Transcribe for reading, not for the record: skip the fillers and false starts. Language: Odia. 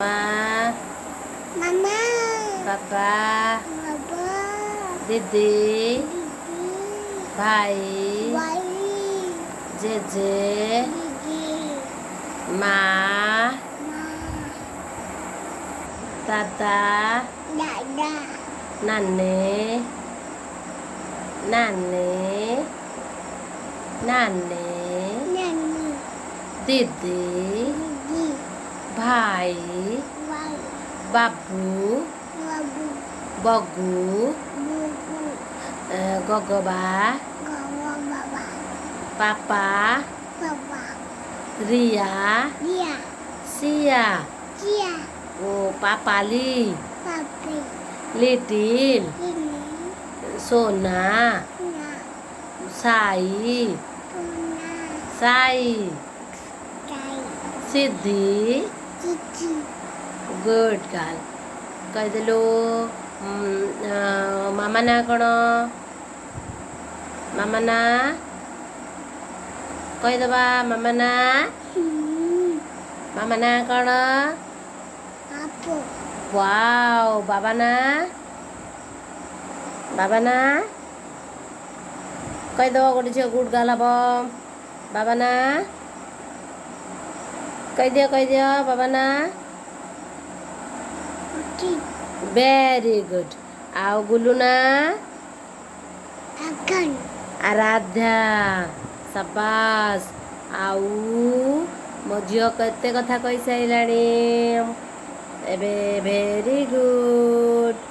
ମା। ମାମା। ବାବା। ବାବା। ଦିଦି। ଦିଦି। ଭାଇ। ଭାଇ। ଜେଜେ। ଦିଦି। ମା। ମା। ଦାଦା। ଦାଦା। ନାନୀ, ନାନୀ, ନାନୀ। ନାନୀ। ଦିଦି। ଦିଦି। ଭାଇ। ଭାଇ। ବାବୁ। ବାବୁ। ବଗୁ। ବୁବୁ। ଗଗବା। ଗବ ବାବା। ପାପା। ବାବା। ରିୟା। ରିୟା। ସିୟା। ଜିଆ। ଓ ପାପାଲି। ପାପି। ଲିଟିଲ। ଚିନି। ସୋନା। ନା। ସାଇ। ଟୁନା। ସାଇ। ଗାଇ। ସିଦ୍ଧି। ଚିଚି। Good girl, କହିଦେଲୁ। ମାମା ନାଁ କ'ଣ? ମାମା ନାଁ କହିଦେବା। ମାମା ନାଁ? ମାମା ନାଁ କ'ଣ? ଆପୁ। ୱାଓ! ବାବା ନାଁ? ବାବା ନାଁ କହିଦେବ ଗୋଟେ ଝିଅ, ଗୁଡ୍ ଗାର୍ଲ ହବ। ବାବା ନାଁ କହିଦିଅ, କହିଦିଅ ବାବା ନାଁ। ଉଠି। Very good. ଆଉ ଗୁଲୁ ନାଁ? ଆଗନ। ଆରାଧ୍ୟା, ସାବାସ। ଆଉ ମୋ ଝିଅ କେତେ କଥା କହିସାରିଲାଣି ଏବେ। Very good.